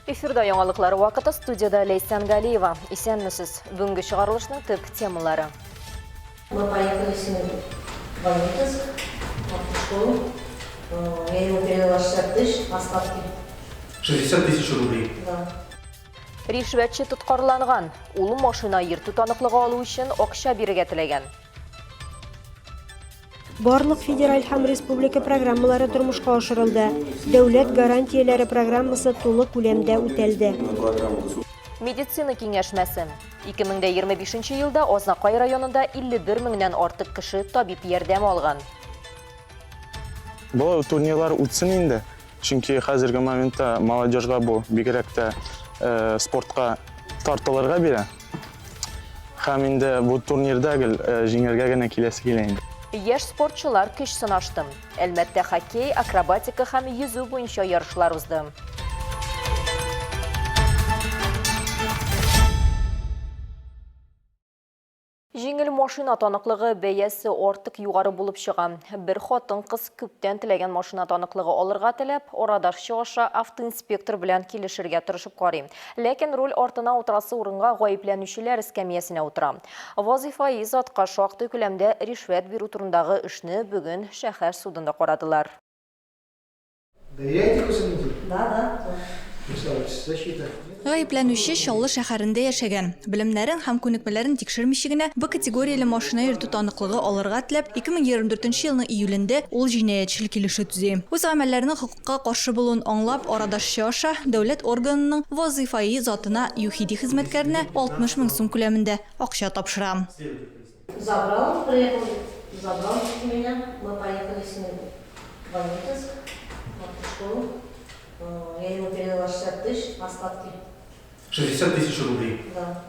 Эфирда яңалыклар вакыты студияда Ләйсән Галиева. Исәнмесез. Бүгенге чыгарылышның төп темалары. Мы поехали с ним в Альметьевск, в автошколу. Я ему передала 60 тысяч остатки. 60 тысяч рублей? Да. Ришвәтче тоткарланган. Ул машина йөртү таныклыгы алу өчен акча бирергә теләгән. Барлык федераль һәм республика программалары тормышка ашырылды. Дәүләт гарантияләре программасы тулы күләмдә үтәлде. Медицина киңәшмәсе. 2025 елда Азнакай районында 51 меңнән артык кеше табиб ярдәме алган. Болай турнирлар үтсен инде, чөнки хәзерге моментта молодежьга бу бигрәк тә спортка тартылырга бирә. Һәм инде бу турнирда гел җиңәргә генә киләсе килә инде. Яшь спортчылар көч сынашты. Әлмәттә хоккей, акробатика һәм йөзү буенча ярышлар узды. Җиңел машина таныклыгы бәясе артык югары булып чыга. Бер хатын-кыз күптән теләгән машина таныклыгы алырга теләп, арадашчы аша автоинспектор белән килешергә тырышып карый. Ләкин руль артына утырасы урынга гаепләнүчеләр эскәмиясенә утыра. Вазыйфаи затка шактый күләмдә ришвәт бирү турындагы эшне бүген шәһәр судында карадылар. Доверяете Хусаинди? Да, да. Защита. Гаепләнүче Чаллы шәһәрендә яшәгән. Белемнәрен һәм күнекмәләрен тикшермичә генә Б категорияле машина йөртү таныклыгы алырга теләп, 2024 нче елның июлендә ул җинаятьчел килешү төзи. Үз гамәлләренең хокукка каршы булуын аңлап, арадашчы аша дәүләт органының вазыйфаи затына, ЮХИДИ хезмәткәренә 60 мең сум күләмендә акча тапшыра. Забрал, приехал, забрал меня, мы поехали с ним в Альметьевск, в автошколу. Я ему передала 60 тысяч остатки. 60 тысяч рублей? Да.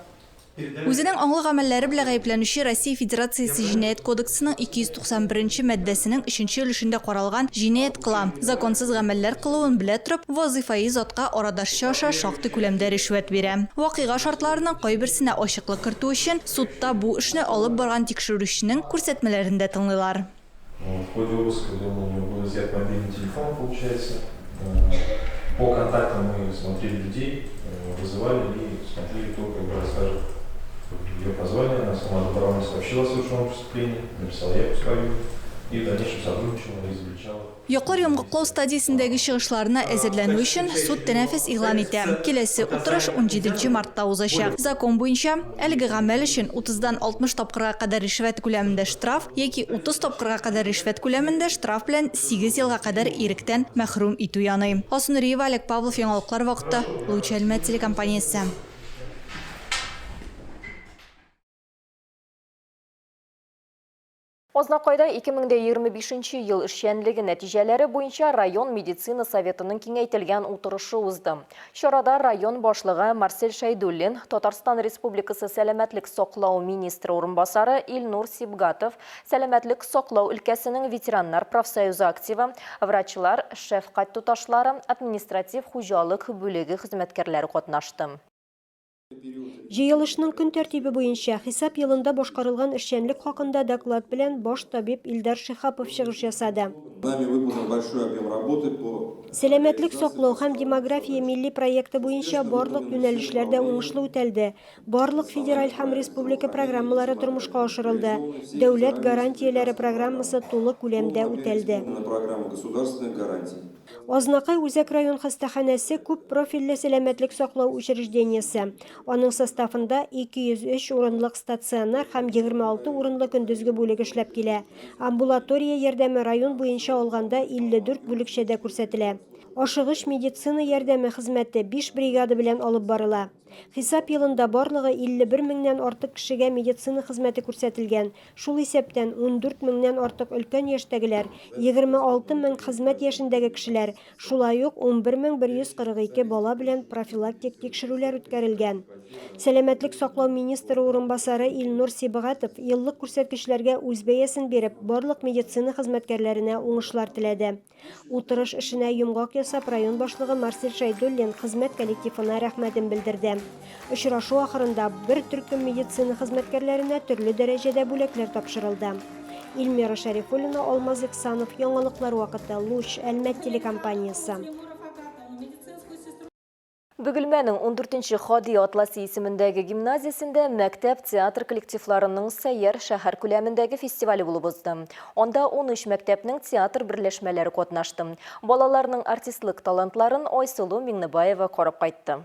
Үзенең аңлы гамәлләре белән гаепләнүче Россия Федерациясе Җинаять кодексының 291 нче маддәсенең өченче өлешендә каралган җинаять кыла, законсыз гамәлләр кылуын белә торып, вазыйфаи затка арадашчы аша шактый күләмдә ришвәт бирә. Вакыйга шартларының кайберсенә ачыклык кертү өчен, Судта бу эшне алып барган тикшерүченең күрсәтмәләрен дә тыңлыйлар. В ходе обыска дома у нее был изъят мобильный телефон, получается. По контактам мы смотрели людей, вызывали и смотрели, кто как бы расскажет. Ее позвали, она сама добровольно сообщила о совершенном преступлении, написала явку свою и в дальнейшем сотрудничала и изобличала. Яклар йомгаклау стадиясендәге чыгышларына әзерләнү өчен суд тәнәфес игълан итә. Киләсе утырыш унҗиденче мартта узачак. Закон буенча, әлеге гамәл өчен утыздан 60 тапкырга кадәр ришвәт күләмендә штраф яки 30 тапкырга кадәр ришвәт күләмендә штраф белән сигез елга кадәр иректән мәхрүм итү яный. Алсу Нуриева, Олег Павлов, Яңалыклар вакыты, Луч Әлмәт телекомпаниясе. Азнакайда 2025 нче ел эшчәнлеге нәтиҗәләре буенча район медицина советының киңәйтелгән утырышы узды. Чарада район башлыгы Марсель Шәйдуллин, Татарстан Республикасы сәламәтлек саклау министры урынбасары Илнур Сибгатов, сәламәтлек саклау өлкәсенең ветераннар профсоюзы активы, врачлар, шәфкать туташлары, административ-хуҗалык бүлеге хезмәткәрләре катнашты. Җыелышның көн тәртибе буенча, хисап елында башкарылган эшчәнлек хакында доклад белән баш табиб Илдар Шиһапов чыгыш ясады. Нами выполнен большой объем работы по Сәламәтлек саклау һәм демография милли проекты буенча барлык юнәлешләр дә уңышлы үтәлде, барлык федераль һәм республика программалары тормышка ашырылды, дәүләт гарантияләре программасы тулы күләмдә үтәлде. Программа государственных гарантий. Азнакай үзәк район хастаханәсе күп профильле сәламәтлек саклау учреждениесе. Аның составында 203 урынлык стационар һәм 26 урынлы көндезге бүлек эшләп килә. Амбулатория ярдәме район буенча алганда 54 бүлекчәдә күрсәтелә. Ашыгыч медицина ярдәме хезмәте биш бригада белән алып барыла. Хисап елында барлыгы 51 меңнән артык кешегә медицина хезмәте күрсәтелгән, шул исәптән 14 меңнән артык өлкән яшьтәгеләр, 26 мең хезмәт яшендәге кешеләр, шулай ук 11 мең 142 бала белән профилактик тикшерүләр үткәрелгән. Сәламәтлек саклау министры урынбасары Илнур Сибгатов еллык күрсәткечләргә үз бәясен биреп, барлык медицина хезмәткәрләренә уңышлар теләде. Утырыш эшенә йомгак ясап, район башлыгы Марсель Шәйдуллин хезмәт коллективына рәхмәтен белдерде. Очрашу ахырында бер төркем медицина хезмәткәрләренә төрле дәрәҗәдә бүләкләр тапшырылды. Эльмира Шәрифуллина, Алмаз Ихсанов, Яңалыклар вакыты, Луч, Әлмәт телекомпаниясе. Бөгелмәнең ундүртенче Һади Атласи исемендәге гимназиясендә мәктәп театр коллективларының Сәйяр шәһәр күләмендәге фестивале булып узды. Анда 13 мәктәпнең театр берләшмәләре катнашты. Балаларның артистлык талантларын Айсылу Миңнебаева карап кайтты.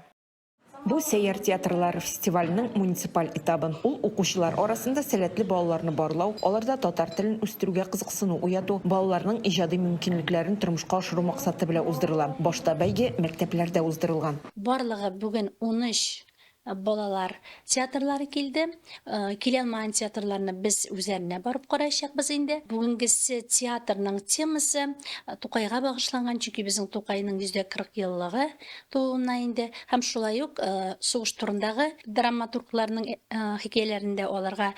Бу Сәйяр театрлары фестиваленең муниципаль этабы. Ул укучылар арасында сәләтле балаларны барлау, аларда татар телен үстерүгә кызыксыну уяту, балаларның иҗади мөмкинлекләрен тормышка ашыру максаты белән уздырыла. Башта бәйге мәктәпләрдә уздырылган. Барлыгы бүген 13 балалар театрлары килде. Килә алмаган театрларны без үзләренә барып караячакбыз инде. Бүгенгесе театрның темасы Тукайга багышланган, чөнки безнең Тукайның 140 еллыгы тууына инде. Һәм шулай ук сугыш турындагы драматургларның хикәяләрен дә алырга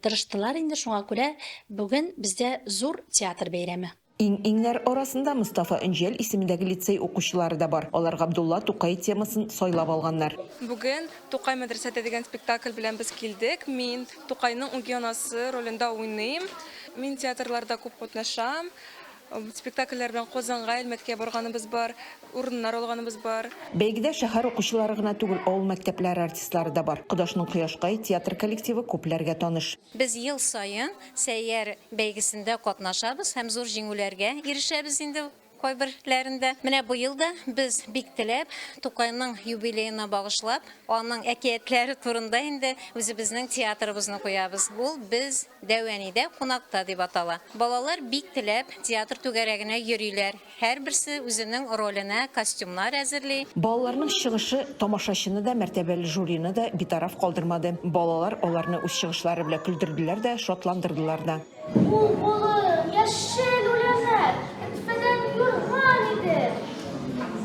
тырыштылар инде. Шуңа күрә бүген бездә зур театр бәйрәме. Иң-иңнәр арасында Мостафа Өнҗәл исемендәге лицей укучылары да бар. Алар Габдулла Тукай темасын сайлап алганнар. Бүген Тукай мәдрәсәдә дигән спектакль белән без килдек. Мин Тукайның үги анасы ролендә уйныйм. Мин театрларда күп катнашам. Спектакльләр белән Казанга, Әлмәткә барганыбыз бар, урыннар алганыбыз бар. Бәйгедә шәһәр укучылары гына түгел, авыл мәктәпләре артистлары да бар. Кодашның Кояшкай театр коллективы күпләргә таныш. Без ел саен Сәйяр бәйгесендә катнашабыз һәм зур җиңүләргә ирешәбез инде кайберләрендә. Менә быел да без бик теләп Тукайның юбилеена багышлап, аның әкиятләре турында инде үзебезнең театрыбызны куябыз. Ул Без Дәү әнидә кунакта дип атала. Балалар бик теләп театр түгәрәгенә йөриләр. Һәрберсе үзенең роленә костюмнар әзерли. Балаларның чыгышы тамашачыны да, мәртәбәле жюрины да битараф калдырмады. Балалар аларны үз чыгышлары белән көлдерделәр дә, шатландырдылар да. Ул болын, яшел үләннәр, әтфәдән юрган иде.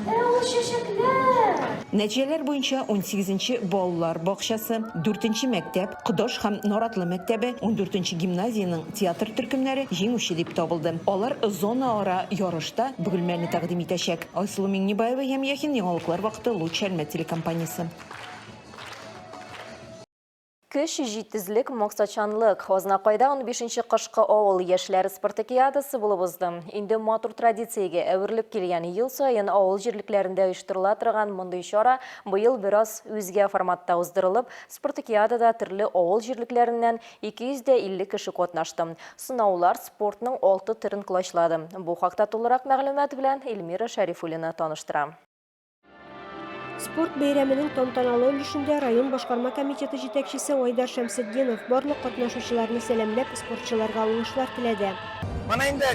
Ә ул чәчәкләр! Нәтиҗәләр буенча унсигезенче балалар бакчасы, дүртенче мәктәп, Кодаш һәм Наратлы мәктәбе, ундүртенче гимназиянең театр төркемнәре җиңүче дип табылды. Алар зонаара ярышта Бөгелмәне тәкъдим итәчәк. Айсылу Миңнебаева, Ям Яхин, Яңалыклар вакыты, Луч Әлмәт телекомпаниясе. Көч, җитезлек, максатчанлык. Азнакайда унбишенче кышкы авыл яшьләре спартакиадасы булып узды. Инде матур традициягә әверелеп килгән ел саен авыл җирлекләрендә оештырыла торган мондый чара быел бераз үзгә форматта уздырылып, Спартакиадада төрле авыл җирлекләреннән 250 кеше катнашты. Сынаулар спортның алты төрен колачлады. Бу хакта тулырак мәгълүмат белән Эльмира Шәрифуллина таныштыра. Спорт бәйрәменең тантаналы өлешендә район башкарма комитеты җитәкчесе Айдар Шәмсетдинов барлык катнашучыларны сәламләп, спортчыларга уңышлар теләде. Моны инде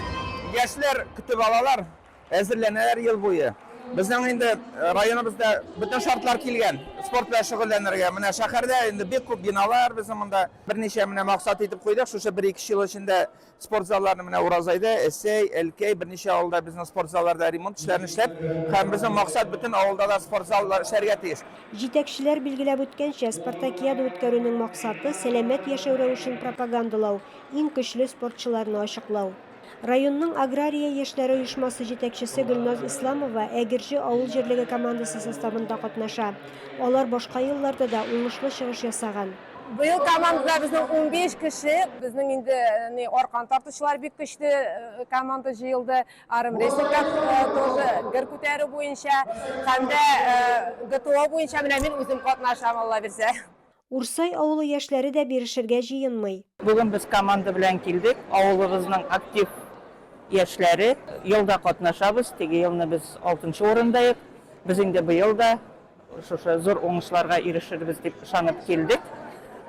яшьләр көтеп алалар. Әзерләнәләр ел буе. Безнең инде э, районыбызда бөтен шартлар килгән спорт белән шөгыльләнергә. Менә шәһәрдә инде бик күп биналар безнең монда. Берничә менә максат итеп куйдык. Шушы бер-ике ел эчендә спорт залларны менә Уразайда, Әсәй, Әлкәй берничә авылда безнең спорт залларда ремонт эшләрен эшләп, һәм безнең максат бөтен авылда да спорт заллар эшләргә тиеш. Җитәкчеләр билгеләп үткәнчә, спартакиада үткәрүнең максаты, сәламәт яшәү рәвешен пропагандалау, иң көчле спортчыларны ачыклау. Районның Агрария яшьләре оешмасы җитәкчесе Гөлназ Исламова Әгерҗе авыл җирлеге командасы составында катнаша. Алар башка елларда да уңышлы чыгыш ясаган. Быел командада безнең 15 кеше. Безнең инде ни аркан тартучылар бик көчле команда җыелды. Армрестлингка тоже гер күтәрү буенча һәм дә ГТО буенча менә мин үзем катнашам, Алла бирсә. Урсай авылы яшьләре дә бирешергә җыенмый. Бүген без команда белән килдек. Авылыбызның актив яшьләре. Ел да катнашабыз. Теге елны без алтынчы урындаек. Без инде быел да шушы зур уңышларга ирешербез дип ышанып килдек.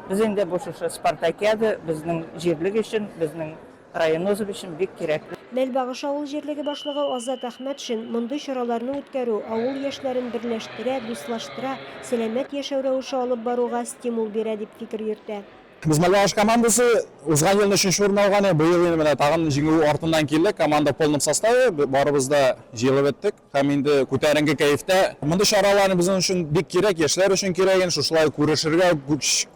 Без инде бу шушы спартакиада безнең җирлек өчен, безнең Районыбыз өчен бик кирәкле. Мәлбагыш авыл җирлеге башлыгы Азат Әхмәтшин мондый чараларны үткәрү авыл яшьләрен берләштерә, дуслаштыра, сәламәт яшәү рәвеше алып баруга стимул бирә дип фикер йөртә. Без Мәлбагыш командасы узган елны өченче урын алган идек, быел инде менә тагын җиңү артыннан килдек. Команда в полном составе, барыбыз да җыелып беттек. Һәм инде күтәренке кәефтә. Мондый чаралар безнең өчен бик кирәк, яшьләр өчен кирәк инде, шушылай күрешергә,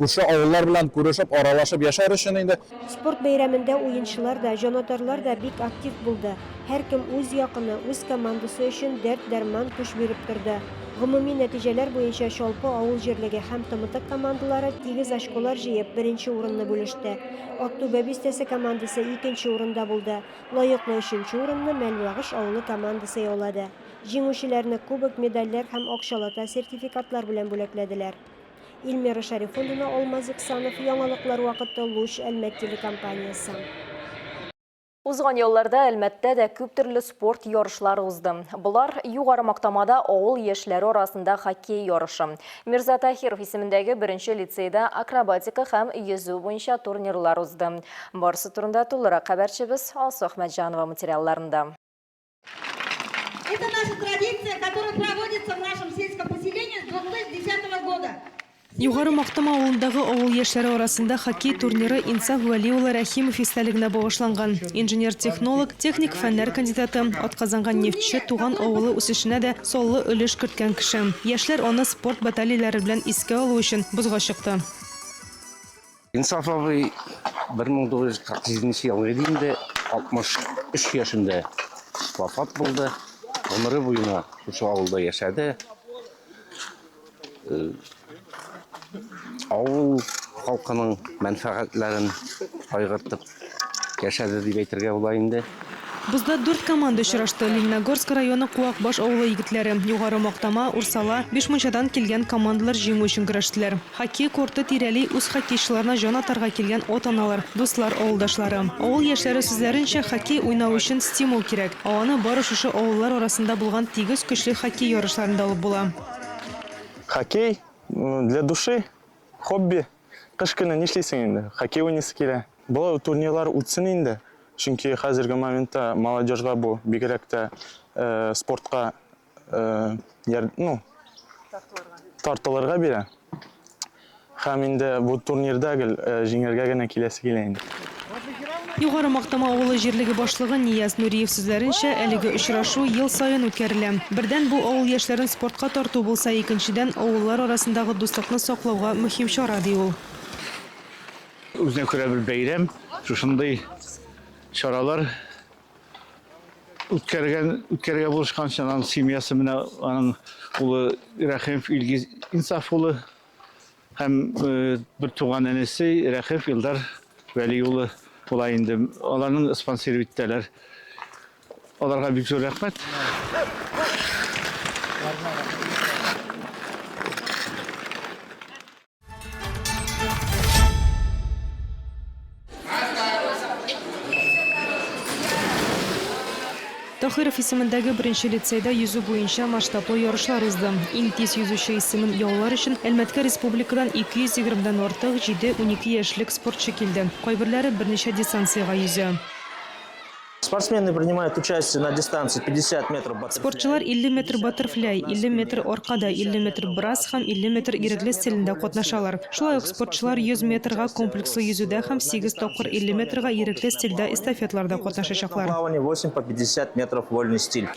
күрше авыллар белән күрешеп, аралашып яшәр өчен инде. Спорт бәйрәмендә уенчылар да, җанатарлар да бик актив булды. Һәркем үз якыны, үз командасы өчен дәрт-дәрман, көч биреп торды. Гомуми нәтиҗәләр буенча Чалпы авыл җирлеге һәм Тымытык командалары тигез очколар җыеп, беренче урынны бүлеште. Актүбә бистәсе командасы икенче урында булды. Лаеклы өченче урынны Мәлбагыш авылы командасы яулады. Җиңүчеләрне кубок, медальләр һәм акчалата сертификатлар белән бүләкләделәр. Эльмира Шәрифуллина, Алмаз Иксанов, Яңалыклар вакыты, Луч, Әлмәт телекомпаниясе. Узган елларда Әлмәттә дә күп төрле спорт ярышлары узды. Болар Югары Мактамада авыл яшьләре арасында хоккей ярышы, Мирза Таһиров исемендәге беренче лицейда акробатика һәм йөзү буенча турнирлар узды. Барысы турында тулырак хәбәрчебез Алсу Әхмәтҗанова материалларында. Это наша традиция, которая проводится в нашем сельском поселении с 2010 года. Югары Мактама авылындагы авыл яшьләре арасында хоккей турниры Инсаф Вәли улы Рәхимов истәлегенә багышланган. Инженер-технолог, техник фәннәр кандидаты, атказанган нефтьче туган авылы үсешенә дә саллы өлеш керткән кеше. Яшьләр аны спорт баталияләре белән искә алу өчен бозга чыкты. Инсаф абый 1947 нче ел иде инде, 63 яшендә вафат булды. Гомере буена шушы авылда яшәде. Э, авыл халкының мәнфәгатьләрен кайгыртып яшәде дип әйтергә була инде. Бозда дүрт команда очрашты. Лениногорск районы Куакбаш авылы егетләре, Югары Мактама, Урсала, Бишмунчадан килгән командалар җиңү өчен көрәштеләр. Хоккей корты тирәли үз хоккейчыларына җан атарга килгән ата-аналар, дуслар, авылдашлары. Авыл яшьләре сүзләренчә, хоккей уйнау өчен стимул кирәк. Ә аны бары шушы авыллар арасында булган тигез көчле хоккей ярышларында алып була. Хоккей, для души, хобби. Кыш көне нишлисең инде? Хоккей уйныйсы килә. Болай турнирлар үтсен инде. Чөнки хәзерге моментта молодежьга бу бигрәк тә спортка ну, тартылырга бирә. Һәм инде бу турнирда гел җиңәргә генә киләсе килә инде. Югары Мактама авылы җирлеге башлыгы Нияз Нуриев сүзләренчә, әлеге очрашу ел саен үткәрелә. Бердән, бу авыл яшьләрен спортка тарту булса, икенчедән, авыллар арасындагы дуслыкны саклауга мөһим чара, ди ул. Үзенә күрә бер бәйрәм, шушындый чаралар үткәргән, үткәрергә булышкан өчен аның семьясы менә аның улы Рәхимов Илгиз Инсаф улы һәм э, бер туган энесе Рәхимов Илдар Вәли улы була инде. Аларның спонсировать итәләр. Аларга бик зур рәхмәт. Таһиров исемендәге беренче лицейда йөзү буенча масштаблы ярышлар узды. Иң тиз йөзүче исемен яулар өчен Әлмәткә республикадан 220 дән артык җиде-унике яшьлек спортчы килде. Кайберләре берничә дистанциягә йөзә. Спортсмены принимают участие на дистанции 50 метров баттерфляй. Спортчылар 50 метр баттерфляй, 50 метр аркада, 50 метр брасс һәм 50 метр ирекле стилендә катнашалар. Шулай ук спортчылар 100 метрга комплекслы йөзүдә һәм 8 тапкыр 50 метрга ирекле стильдә эстафетларда катнашачаклар. Плавание 8 по 50 метров вольный стиль.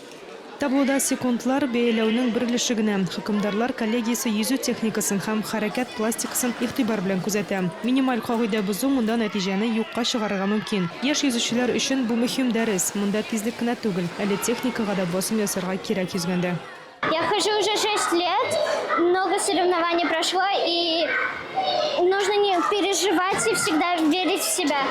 Таблода секундлар, бәяләүнең бер өлеше генә. Хөкемдарлар коллегиясе йөзү техникасын һәм хәрәкәт пластикасын игътибар белән күзәтә. Минималь кагыйдә бозу монда нәтиҗәне юкка чыгарырга мөмкин. Яшь йөзүчеләр өчен бу мөһим дәрес, монда тизлек кенә түгел, әле техникага да басым ясарга кирәк йөзгәндә. Я хожу уже шесть лет, много соревнований прошло, и нужно не переживать и всегда верить в себя.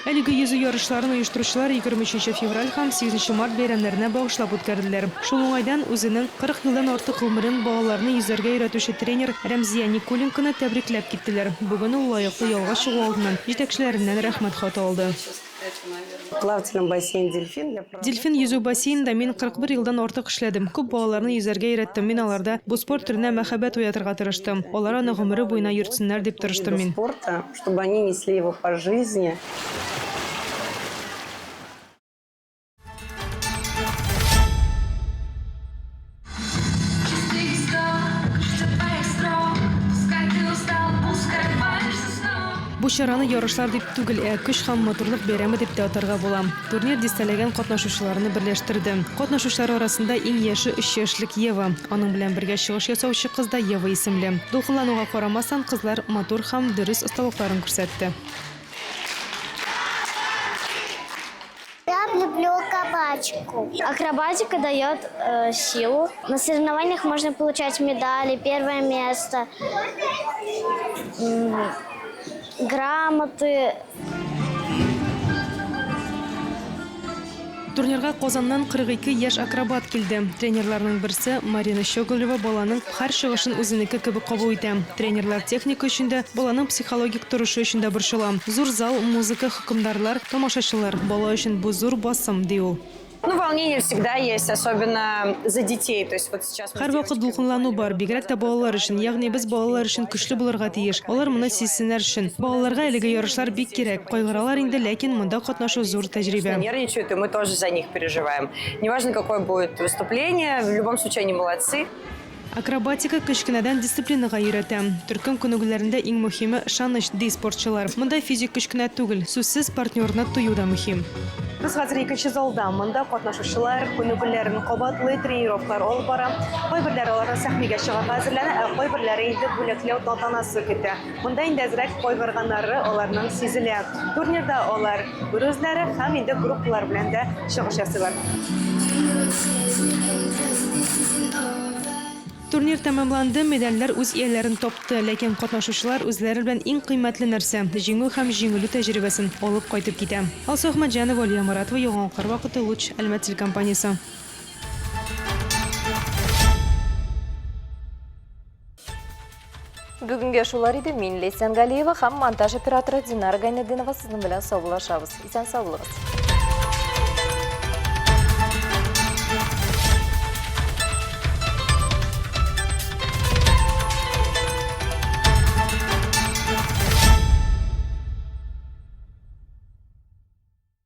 Әлеге йөзү ярышларын оештыручылар 23 февраль һәм 8 март бәйрәмнәренә багышлап үткәрделәр. Шул уңайдан үзенең 40 елдан артык гомерен балаларны йөзәргә өйрәтүче тренер Рәмзия Никуленконы тәбрикләп киттеләр. Бүген ул лаеклы ялга чыгу алдыннан җитәкчеләреннән рәхмәт хаты алды. В плавательном бассейне Дельфин я Дельфин йөзү бассейнында мин 41 елдан артык эшләдем. Күп балаларны йөзәргә өйрәттем. Мин аларда бу спорт төренә мәхәббәт уятырга тырыштым. Алар аны гомере буена йөртсеннәр дип тырыштым мин. спорта, чтобы они несли его по жизни. Бу чараны ярышлар дип түгел, ә көч һәм матурлык бәйрәме дип тә атарга була. Турнир дистәләгән катнашучыларны берләштерде. Катнашучылар арасында иң яше өч яшьлек Ева. Аның белән бергә чыгыш ясаучы кыз да Ева исемле. Дулкынлануга карамастан, кызлар матур һәм дөрес осталыкларын күрсәтте. Я люблю акробатику. Акробатика дает э, силу. На соревнованиях можно получать медали, первое место, грамоты. Турнирга Казаннан 42 яшь акробат килде. Тренерларның берсе, Марина Щеголева баланың һәр чыгышын үзенеке кебек кабул итә. Тренерлар техника өчен дә, баланың психологик торышы өчен дә борчыла. Зур зал, музыка, хөкемдарлар, тамашачылар, бала өчен бу зур басым, ди ул. Ну, волнение всегда есть, особенно за детей. То есть вот сейчас мы с Һәрвакыт дулкынлану бар, бигрәк тә балалар өчен. Ягъни без балалар өчен көчле булырга тиеш. Алар моны сизсеннәр өчен. Балаларга әлеге ярышлар бик кирәк. Кайгыралар инде, ләкин монда катнашу зур тәҗрибә. Нервничают, и мы тоже за них переживаем. Неважно, какое будет выступление, в любом случае они молодцы. Акробатика кечкенәдән дисциплинага өйрәтә. Төркем күнегүләрендә иң мөһиме, ышаныч, ди спортчылар. Монда физик көч кенә түгел, сүзсез партнерны тою да мөһим. Без хәзер икенче залда. Монда катнашучылар күнегүләрен кабатлый, тренировкалар алып бара. Кайберләре аларны сәхнәгә чыгарга әзерләнә, ә кайберләре инде бүләкләү тантанасы көтә. Монда инде әзрәк кайгырганнары аларның сизелә. Турнирда алар берүзләре һәм инде группалар белән дә чыгыш ясыйлар. Турнир тәмамланды, медальләр үз ияләрен тапты, ләкин катнашучылар үзләре белән иң кыйммәтле нәрсә, җиңү һәм җиңелү тәҗрибәсен алып кайтып китә. Алсу Әхмәтҗанова, Алия Моратова, Яңалыклар вакыты, Луч, Әлмәт телекомпаниясе. Бүгенгә шулар иде. Мин Ләйсән Галиева һәм монтаж операторы Динара Гайнетдинова сезнең белән саубуллашабыз. Исән сау булыгыз.